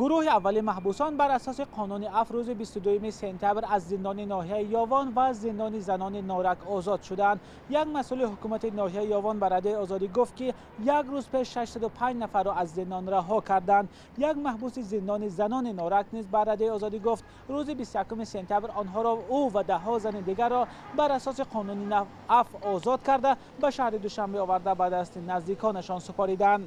Гурӯҳи аввали маҳбусон бар асоси қонуни афв рӯзи 22 сентябр аз зиндони ноҳияи Ёвон ва зиндони занони Норак озод шуданд. Як масъули ҳукумати ноҳияи Ёвон ба Радиои Озодӣ гуфт, ки як рӯз пеш 605 нафарро аз зиндон раҳо карданд. Як маҳбуси зиндони занони Норак низ ба Радиои Озодӣ гуфт, рӯзи 21 сентябр онҳоро, ӯ ва даҳҳо зани дигарро бар асоси қонуни афв озод карда, ба шаҳри Душанбе оварда, ба дасти наздиконашон супориданд.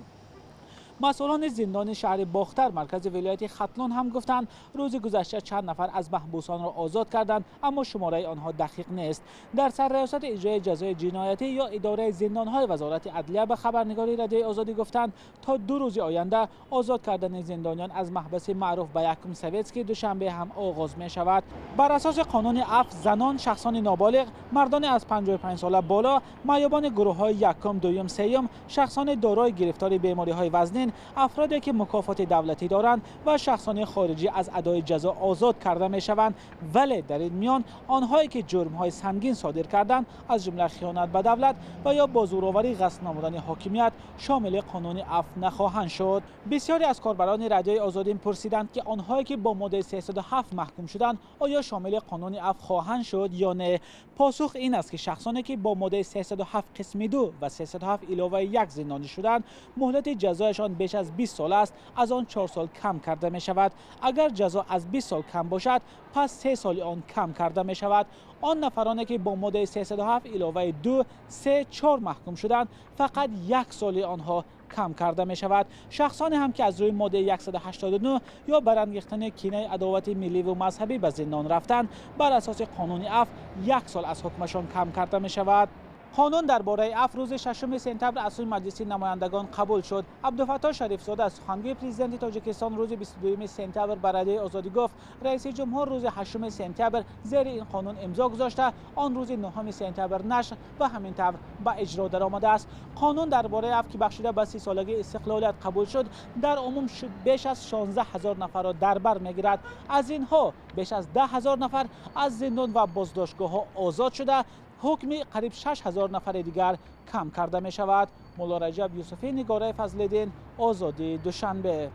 Масъулони зиндони шаҳри Бохтар, маркази вилояти Хатлон, ҳам гуфтанд, рӯзи гузашта чанд нафар аз маҳбусонро озод карданд, аммо шумораи онҳо дақиқ нест. Дар сарраёсати иҷрои ҷазои ҷиноятӣ ё идораи зиндонҳои Вазорати адлия ба хабарнигори Радиои Озодӣ гуфтанд, то 2 рӯзи оянда озод кардани зиндониён аз маҳбаси маъруф ба якум советский Душанбе ҳам оғоз мешавад. Бар асоси қонуни афв, занон, шахсони ноболиғ, мардони аз 55 сола боло, маъюбони гурӯҳҳои якум, дуюм, сеюм, шахсони дорои гирифтори бемориҳои вазнин, афроде ки мукофоти давлатӣ доранд ва шахсони хориҷӣ аз адои ҷазо озод карда мешаванд. Вале дар ин миён онҳое ки ҷурмҳои сангин содир карданд, аз ҷумла хиёнат ба давлат ва ё бо зӯроварӣ ғасб намудани ҳокимият, шомили қонуни афв нахоҳанд шуд. Бисёре аз корбарони Радиои Озодӣ пурсиданд, ки онҳое ки бо моддаи 307 маҳкум шуданд, оё шомили қонуни афв хоҳанд шуд ё не? Посух ин аст, ки шахсоне ки бо моддаи 307 қисми 2 ва 307 иловаи 1 зиндонӣ шуданд, муҳлати ҷазояшон беш аз 20 сол аст, аз он 4 сол кам карда мешавад. Агар ҷазо аз 20 сол кам бошад, пас 3 соли он кам карда мешавад. Он нафароне ки бо моддаи 307 иловаи 2, 3, 4 маҳкум шуданд, фақат 1 соли онҳо кам карда мешавад. Шахсоне ҳам ки аз рӯи моддаи 189 ё барангехтани кинаи адовати миллӣ ва мазҳабӣ ба зиндон рафтанд, бар асоси қонуни афв 1 сол аз ҳукмашон кам карда мешавад. Қонун дар бораи афв рӯзи 6 сентябр аз сӯи Маҷлиси намояндагон қабул шуд. Абдуфаттоҳ Шарифзода, сухангӯи президенти Тоҷикистон, рӯзи 22 сентябр ба Радиои Озодӣ гуфт, раиси ҷумҳур рӯзи 8 сентябр зери ин қонун имзо гузошта, он рӯзи 9 сентябр нашр ва ҳамин тавр ба иҷро даромадааст. Қонун дар бораи афв, ки бахшида ба 30 солагии истиқлолият қабул шуд, дар умум беш аз 16 ҳазор нафарро дар бар мегирад. Аз инҳо беш аз 10 ҳазор нафар аз зиндон ва боздоштгоҳҳо озод шуда, ҳукми қариб 6 ҳазор нафари дигар кам карда мешавад. Мулло Раҷаб Юсуфӣ, Нигораи Фазлиддин, Озодӣ, Душанбе.